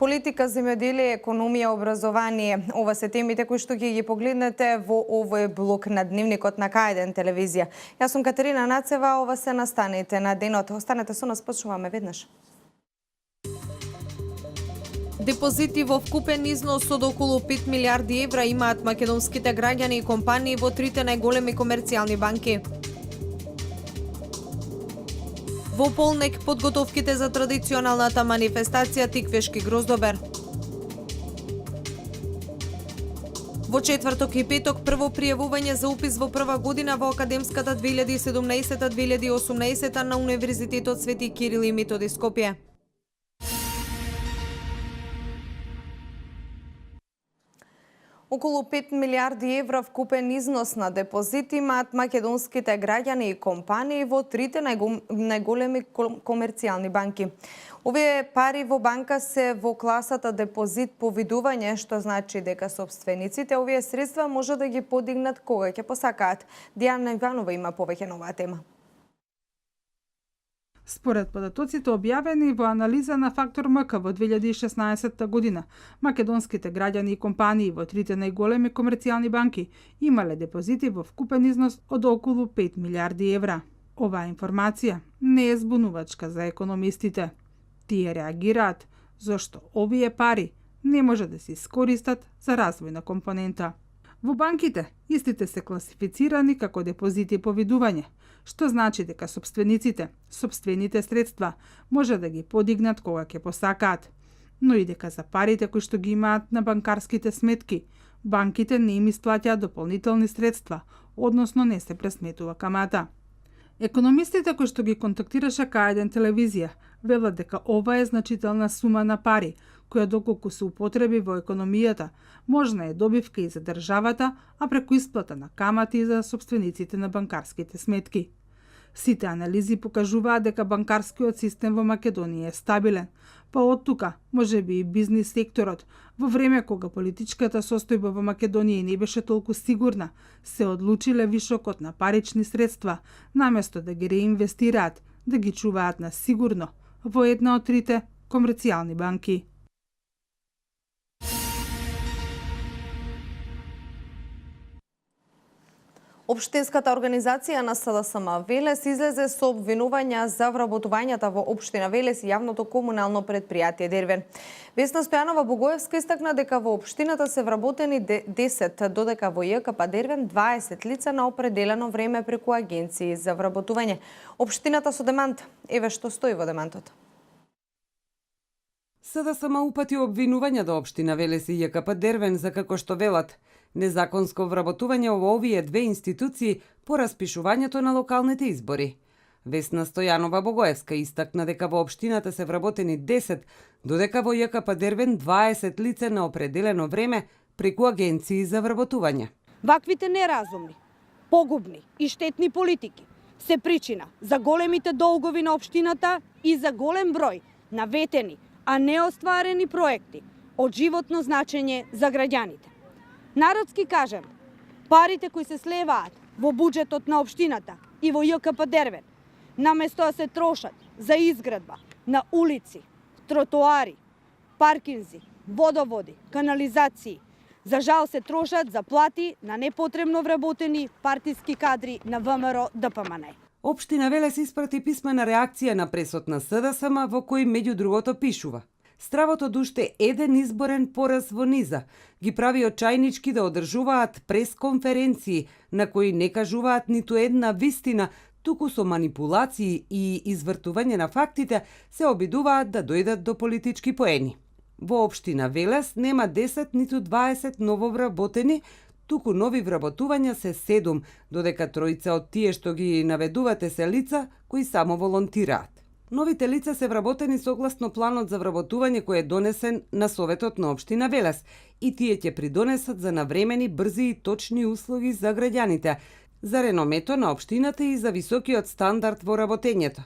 Политика, земјоделие, економија, образование. Ова се темите кои што ги погледнете во овој блок на Дневникот на К1 телевизија. Јас сум Катерина Нацева, ова се настаните на денот. Останете со нас, почнуваме веднаш. Депозити во вкупен износ од околу 5 милиарди евра имаат македонските граѓани и компании во трите најголеми комерцијални банки. Во Полнек подготовките за традиционалната манифестација Тиквешки гроздобер. Во четврток и петок прво пријавување за упис во прва година во академската 2017-2018 на Универзитетот Свети Кирил и Методи Скопје. Околу 5 милиарди евра вкупен износ на депозити имаат македонските граѓани и компании во трите најголеми комерцијални банки. Овие пари во банка се во класата депозит по видување, што значи дека собствениците овие средства може да ги подигнат кога ќе посакаат. Дијана Иванова има повеќе на оваа тема. Според податоците објавени во анализа на Фактор МК во 2016 година, македонските граѓани и компании во трите најголеми комерцијални банки имале депозити во вкупен износ од околу 5 милиарди евра. Оваа информација не е збунувачка за економистите. Тие реагираат зашто овие пари не може да се искористат за развојна компонента. Во банките истите се класифицирани како депозити по видување, што значи дека собствените средства може да ги подигнат кога ќе посакаат, но и дека за парите кои што ги имаат на банкарските сметки, банките не им исплаќаат дополнителни средства, односно не се пресметува камата. Економистите кои што ги контактираше К1 телевизија велат дека ова е значителна сума на пари, која доколку се употреби во економијата, можна е добивка и за државата, а преку исплата на камати за собствениците на банкарските сметки. Сите анализи покажуваат дека банкарскиот систем во Македонија е стабилен, па од тука можеби и бизнис секторот, во време кога политичката состојба во Македонија не беше толку сигурна, се одлучиле вишокот на парични средства, наместо да ги реинвестираат, да ги чуваат на сигурно во една од трите комерцијални банки. Општинската организација на СДСМ Велес излезе со обвинувања за вработувањата во општина Велес и јавното комунално предпријатие Дервен. Весна Стојанова Богоевска истакна дека во општината се вработени 10, додека во ЈКП Дервен 20 лица на определено време преку агенции за вработување. Општината со демант, еве што стои во демантот. СДСМ упати обвинувања до општина Велес и ЈКП Дервен за како што велат незаконско вработување во овие две институции по распишувањето на локалните избори. Весна Стојанова Богоевска истакна дека во општината се вработени 10, додека во ЈКП Дервен 20 лица на определено време преку агенции за вработување. Ваквите неразумни, погубни и штетни политики се причина за големите долгови на општината и за голем број наветени, а неостварени проекти од животно значење за граѓаните. Народски кажем, парите кои се слеваат во буџетот на општината и во ЈКП Дервен, наместо да се трошат за изградба на улици, тротоари, паркинзи, водоводи, канализации, за жал се трошат за плати на непотребно вработени партиски кадри на ВМРО ДПМН. Општина Велес испрати писмена реакција на пресот на СДСМ во кој меѓу другото пишува: стравот од уште еден изборен пораз во низа ги прави очајнички да одржуваат пресконференции на кои не кажуваат ниту една вистина, туку со манипулации и извртување на фактите се обидуваат да дојдат до политички поени. Во општина Велес нема 10 ниту 20 нововработени, туку нови вработувања се 7, додека тројца од тие што ги наведувате се лица кои само волонтираат. Новите лица се вработени согласно планот за вработување кој е донесен на Советот на општина Велес и тие ќе придонесат за навремени, брзи и точни услуги за граѓаните, за реномето на општината и за високиот стандард во работењето.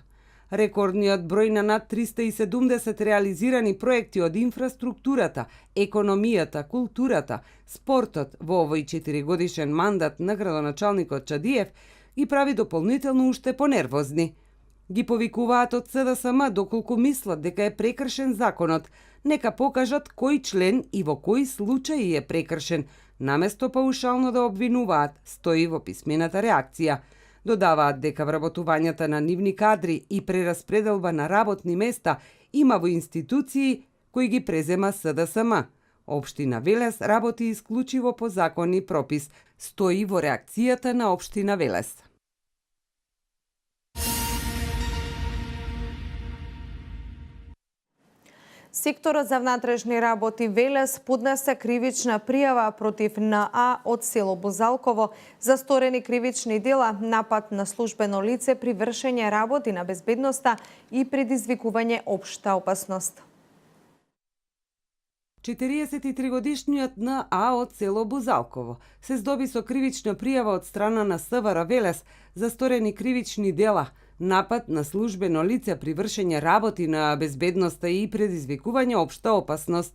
Рекордниот број на над 370 реализирани проекти од инфраструктурата, економијата, културата, спортот во овој 4-годишен мандат на градоначалникот Чадиев ги прави дополнително уште понервозни. Ги повикуваат од СДСМ доколку мислат дека е прекршен законот, Нека покажат кој член и во кој случај е прекршен, наместо паушално да обвинуваат, стои во писмената реакција. Додаваат дека вработувањата на нивни кадри и прераспределба на работни места има во институции кои ги презема СДСМ. Општина Велес работи исклучиво по закон и пропис, стои во реакцијата на Општина Велес. Секторот за внатрешни работи Велес поднесе кривична пријава против НА од село Бузалково за сторени кривични дела, напад на службено лице при вршење работи на безбедноста и предизвикување општа опасност. 43-годишниот НА од село Бузалково се здоби со кривична пријава од страна на СВР Велес за сторени кривични дела, напад на службено лице при вршење работи на безбедноста и предизвикување општа опасност.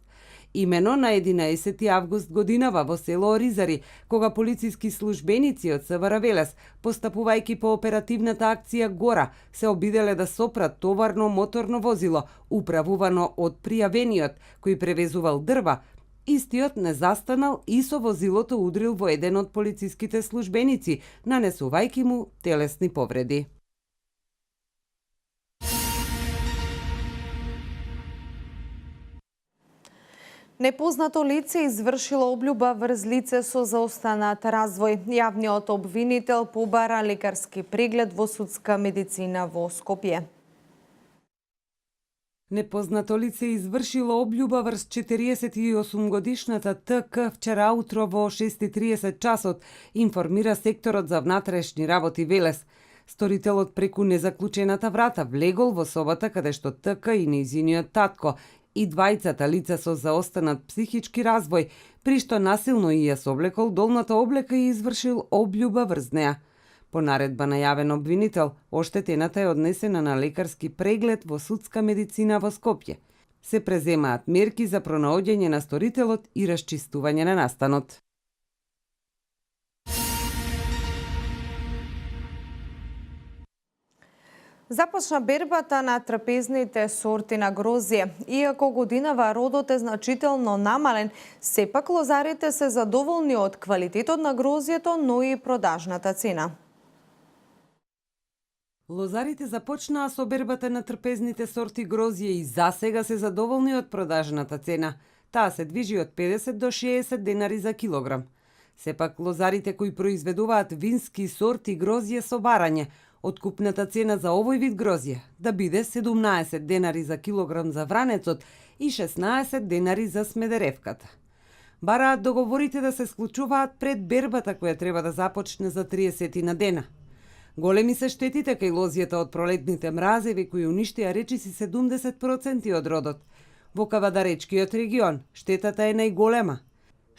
Имено на 11 август годинава во село Оризари, кога полициски службеници од СВР Велес, постапувајќи по оперативната акција Гора, се обиделе да сопрат товарно моторно возило, управувано од пријавениот, кој превезувал дрва. Истиот не застанал и со возилото удрил во еден од полициските службеници, нанесувајќи му телесни повреди. Непознато лице извршило облјуба врз лице со заостанат развој. Јавниот обвинител побара лекарски преглед во судска медицина во Скопје. Непознато лице извршило облјуба врз 48-годишната ТК вчера утро во 6:30 часот, информира секторот за внатрешни работи Велес. Сторителот преку незаклучената врата влегол во собата каде што ТК и нејзиниот татко и двајцата лица со заостанат психички развој, при што насилно ја соблекол долната облека и извршил облјуба врз неа. По наредба на јавен обвинител, оштетената е однесена на лекарски преглед во судска медицина во Скопје. Се преземаат мерки за пронаоѓање на сторителот и расчистување на настанот. Започна бербата на трапезните сорти на грозје. Иако годинава родот е значително намален, сепак лозарите се задоволни од квалитетот на грозјето, но и продажната цена. Лозарите започнаа со бербата на трпезните сорти грозје и засега се задоволни од продажната цена. Таа се движи од 50 до 60 денари за килограм. Сепак лозарите кои произведуваат вински сорти грозје со барање, откупната цена за овој вид грозје да биде 17 денари за килограм за вранецот и 16 денари за смедеревката. Бараат договорите да се склучуваат пред бербата која треба да започне за 30 на дена. Големи се штетите кај лозјата од пролетните мразеви кои уништија речиси 70% од родот. Во Кавадаречкиот регион штетата е најголема.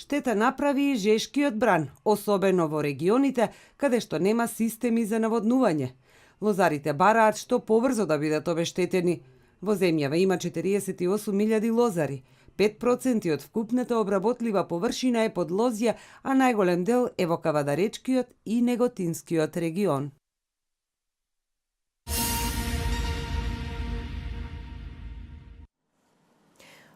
Штета направи и Жешкиот бран, особено во регионите каде што нема системи за наводнување. Лозарите бараат што побрзо да бидат обештетени. Во земјава има 48.000 лозари. 5% од вкупната обработлива површина е под лозја, а најголем дел е во Кавадаречкиот и Неготинскиот регион.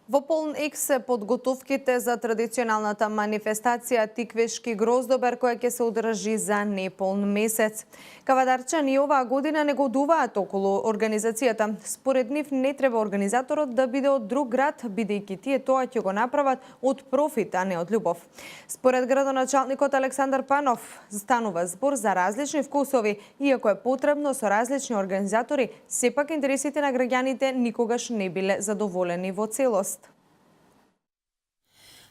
Во полн ек се подготовките за традиционалната манифестација Тиквешки гроздобер која ќе се одржи за неполн месец. Кавадарчани оваа година негодуваат околу организацијата. Според нив не треба организаторот да биде од друг град, бидејќи тие тоа ќе го направат од профит, а не од љубов. Според градоначалникот Александар Панов, станува збор за различни вкусови, иако е потребно со различни организатори, сепак интересите на граѓаните никогаш не биле задоволени во целост.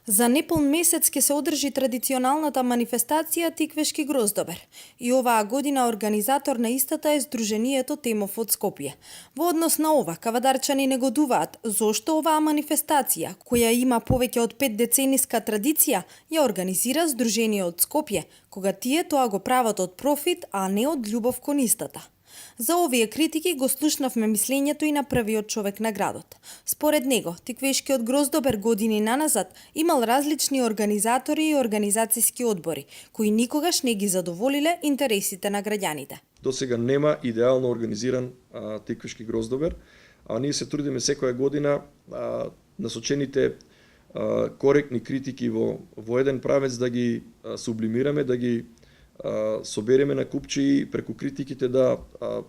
За неполн месец ќе се одржи традиционалната манифестација Тиквешки гроздобер. И оваа година организатор на истата е Сдруженијето Темов од Скопје. Во однос на ова, кавадарчани негодуваат зошто оваа манифестација, која има повеќе од 5 децениска традиција, ја организира Сдружение од Скопје, кога тие тоа го прават од профит, а не од љубов кон истата. За овие критики го слушнавме мислењето и на првиот човек на градот. Според него, Тиквешкиот гроздобер години наназад имал различни организатори и организацијски одбори, кои никогаш не ги задоволиле интересите на граѓаните. До сега нема идеално организиран Тиквешки гроздобер, а ние се трудиме секоја година насочените коректни критики во еден правец да ги сублимираме, да ги собереме на купче и преку критиките да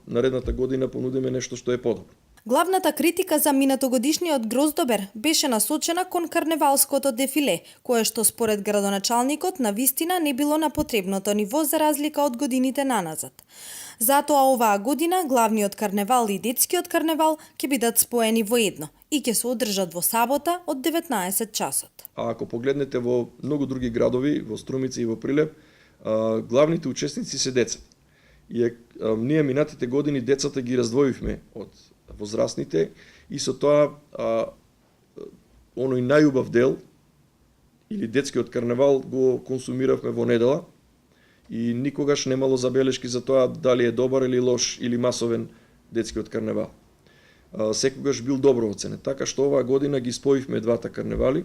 наредната година понудиме нешто што е подобро. Главната критика за минатогодишниот Гроздобер беше насочена кон карневалското дефиле, кое што според градоначалникот на вистина не било на потребното ниво за разлика од годините наназад. Затоа оваа година главниот карневал и детскиот карневал ќе бидат споени во едно и ќе се одржат во сабота од 19 часот. А ако погледнете во многу други градови, во Струмица и во Прилеп, главните учесници се децата. И ние минатите години децата ги раздвоивме од возрастните и со тоа оној најубав дел или детскиот карневал го консумиравме во недела и никогаш немало забелешки за тоа дали е добар или лош или масовен детскиот карневал. Секогаш бил добро оценет, така што оваа година ги споивме двата карневали.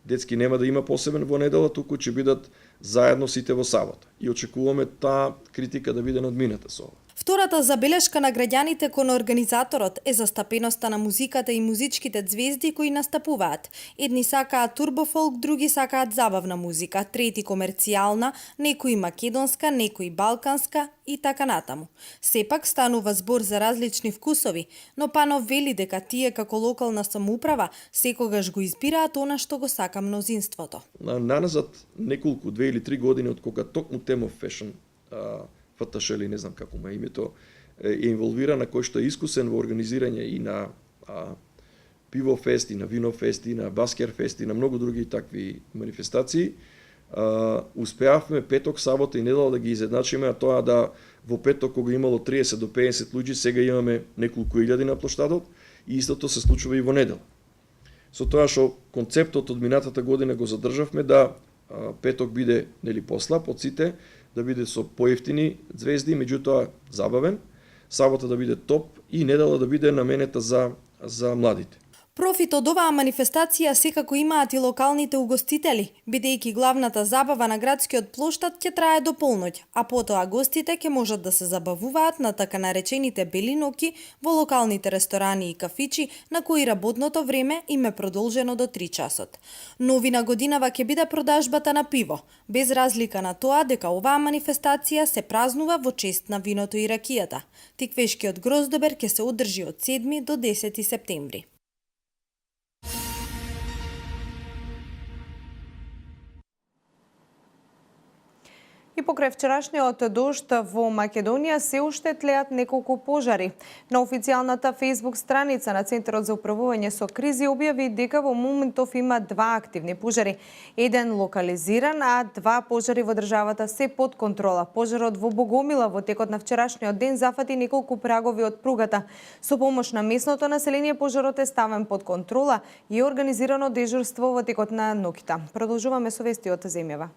Детски нема да има посебен во недела, туку ќе бидат заедно сите во сабота. И очекуваме таа критика да биде надмината со ова. Втората забелешка на граѓаните кон организаторот е застапеноста на музиката и музичките звезди кои настапуваат. Едни сакаат турбофолк, други сакаат забавна музика, трети комерцијална, некои македонска, некои балканска и така натаму. Сепак станува збор за различни вкусови, но Панов вели дека тие како локална самоуправа секогаш го избираат она што го сака мнозинството. Наназад неколку, 2 или 3 години од кога токму Тем оф Фешн ФТШ или не знам како му е името, е инволвиран, на кој што е искусен во организирање и на пивофест, и на винофест, и на баскерфест, и на многу други такви манифестации. Успеавме петок, сабота и недела да ги изедначиме, а тоа да во петок кога имало 30 до 50 луѓе, сега имаме неколку илјади на площадот и истото се случува и во недела. Со тоа што концептот од минатата година го задржавме да петок биде нели послаб од сите, да биде со поевтини звезди, меѓутоа забавен, сабота да биде топ и недела да биде наменета за младите. Профит од оваа манифестација секако имаат и локалните угостители, бидејќи главната забава на градскиот плоштад ќе трае до полноќ, а потоа гостите ќе можат да се забавуваат на така наречените бели ноќи во локалните ресторани и кафичи, на кои работното време им е продолжено до 3 часот. Новина годинава ќе биде продажбата на пиво, без разлика на тоа дека оваа манифестација се празнува во чест на виното и ракијата. Тиквешкиот Гроздобер ќе се одржи од 7 до 10 септември. И покрај вчерашниот дожд во Македонија се уште тлеат неколку пожари. На официјалната Facebook страница на Центарот за управување со кризи објави дека во моментов има 2 активни пожари. Еден локализиран, а 2 пожари во државата се под контрола. Пожарот во Богомила во текот на вчерашниот ден зафати неколку прагови од пругата. Со помош на местното население пожарот е ставен под контрола и е организирано дежурство во текот на ноќта. Продолжуваме со вести од земјава.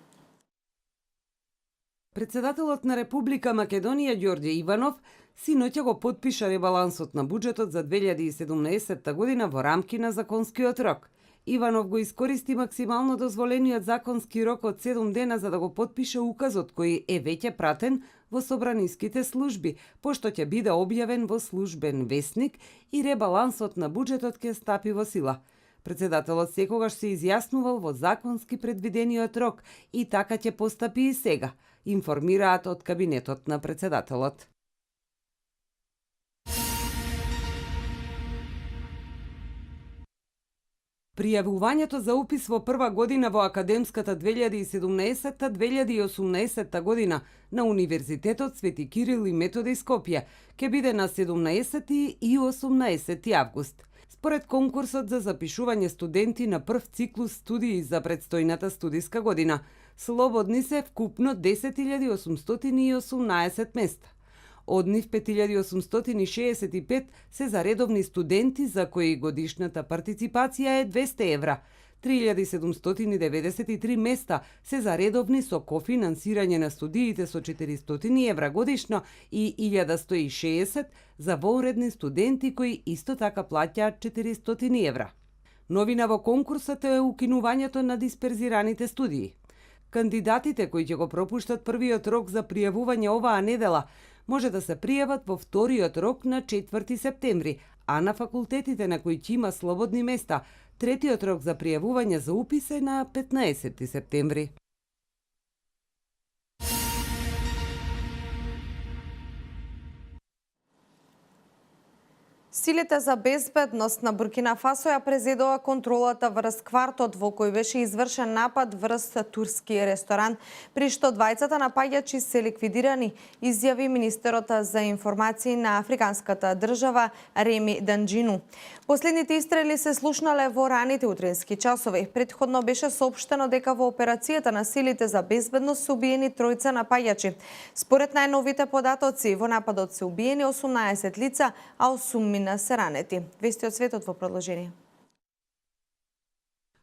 Председателот на Република Македонија Ѓорѓе Иванов синоќа го потпиша ребалансот на буџетот за 2017 година во рамки на законскиот рок. Иванов го искористи максимално дозволениот законски рок од 7 дена за да го потпише указот кој е веќе пратен во собраниските служби, пошто ќе биде објавен во службен весник и ребалансот на буџетот ќе стапи во сила. Председателот секогаш се изјаснувал во законски предвидениот рок и така ќе постапи и сега, информираат од кабинетот на председателот. Пријавувањето за упис во прва година во академската 2017-2018 година на Универзитетот Свети Кирил и Методи Скопје ќе биде на 17 и 18 август. Според конкурсот за запишување студенти на прв циклус студии за предстојната студиска година, слободни се вкупно 10.818 места. Од нив 5.865 се за редовни студенти за кои годишната партиципација е 200 евра, 3.793 места се за редовни со кофинансирање на студиите со 400 евра годишно и 1.160 за воуредни студенти кои исто така плаќаат 400 евра. Новина во конкурсот е укинувањето на дисперзираните студии. Кандидатите кои ќе го пропуштат првиот рок за пријавување оваа недела може да се пријават во вториот рок на 4 септември, а на факултетите на кои ќе има слободни места Третиот рок за пријавување за упис е на 15 септември. Силите за безбедност на Буркина Фасо ја презедува контролата врз квартот во кој беше извршен напад врз турски ресторан, при што двајцата напаѓачи се ликвидирани, изјави министерот за информации на африканската држава Реми Данџину. Последните истрели се слушнале во раните утрински часови. Претходно беше соопштено дека во операцијата на силите за безбедност се убиени тројца напаѓачи. Според најновите податоци, во нападот се убиени 18 лица, а 8 се ранети. Вести од светот во продолжение.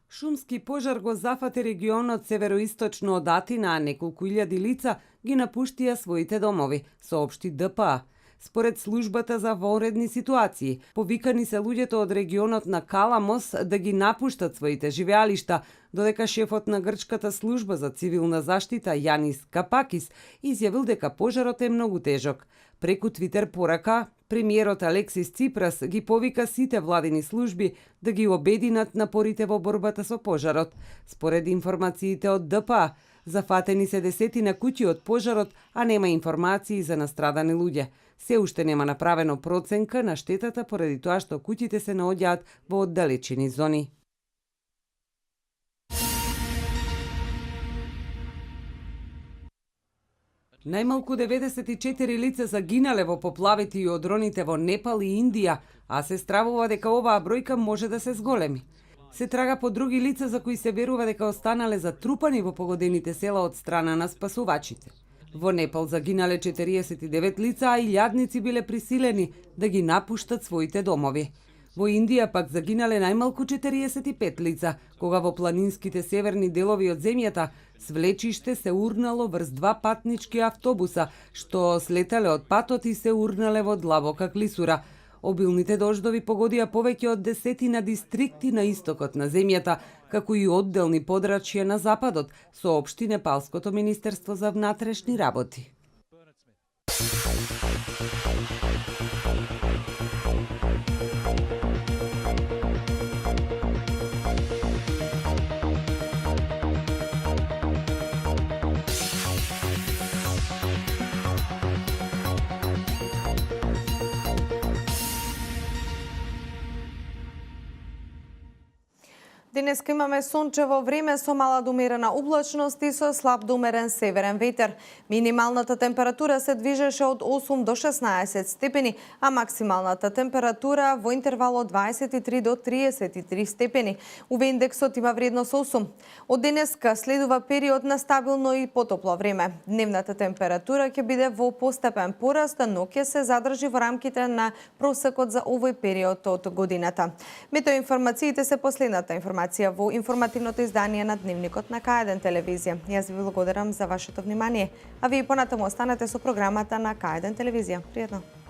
Шумски пожар го зафати регионот североисточно од Атина, а неколку илјади лица ги напуштија своите домови, соопшти ДПА. Според службата за вонредни ситуации, повикани се луѓето од регионот на Каламос да ги напуштат своите живеалишта, додека шефот на грчката служба за цивилна заштита Јанис Капакис изјавил дека пожарот е многу тежок. Преку Твитер порака, премиерот Алексис Ципрас ги повика сите владини служби да ги обединат напорите во борбата со пожарот. Според информациите од ДПА, зафатени се десетина куќи од пожарот, а нема информации за настрадани луѓе. Се уште нема направено проценка на штетата поради тоа што куќите се наоѓаат во оддалечени зони. Најмалку 94 лица загинале во поплавите и одроните во Непал и Индија, а се стравува дека оваа бројка може да се зголеми. Се трага по други лица за кои се верува дека останале затрупани во погодените села од страна на спасувачите. Во Непал загинале 49 лица, а илјадници биле присилени да ги напуштат своите домови. Во Индија пак загинале најмалку 45 лица, кога во планинските северни делови од земјата свлечиште се урнало врз два патнички автобуса, што слетале од патот и се урнале во длабока клисура. Обилните дождови погодија повеќе од 10 дистрикти на истокот на земјата, како и одделни подрачја на западот, соопшти Непалското министерство за внатрешни работи. Денеска имаме сончево време со мала до умерена облачност и со слаб до умерен северен ветер. Минималната температура се движеше од 8 до 16 степени, а максималната температура во интервал од 23 до 33 степени. УВ индексот има вредност 8. Од денеска следува период на стабилно и потопло време. Дневната температура ќе биде во постепен пораст, но ќе се задржи во рамките на просекот за овој период од годината. Метеоинформациите се последната информација во информативното издание на Дневникот на К1 телевизија. Јас ви благодарам за вашето внимание, а вие понатаму останете со програмата на К1 телевизија. Пријатно!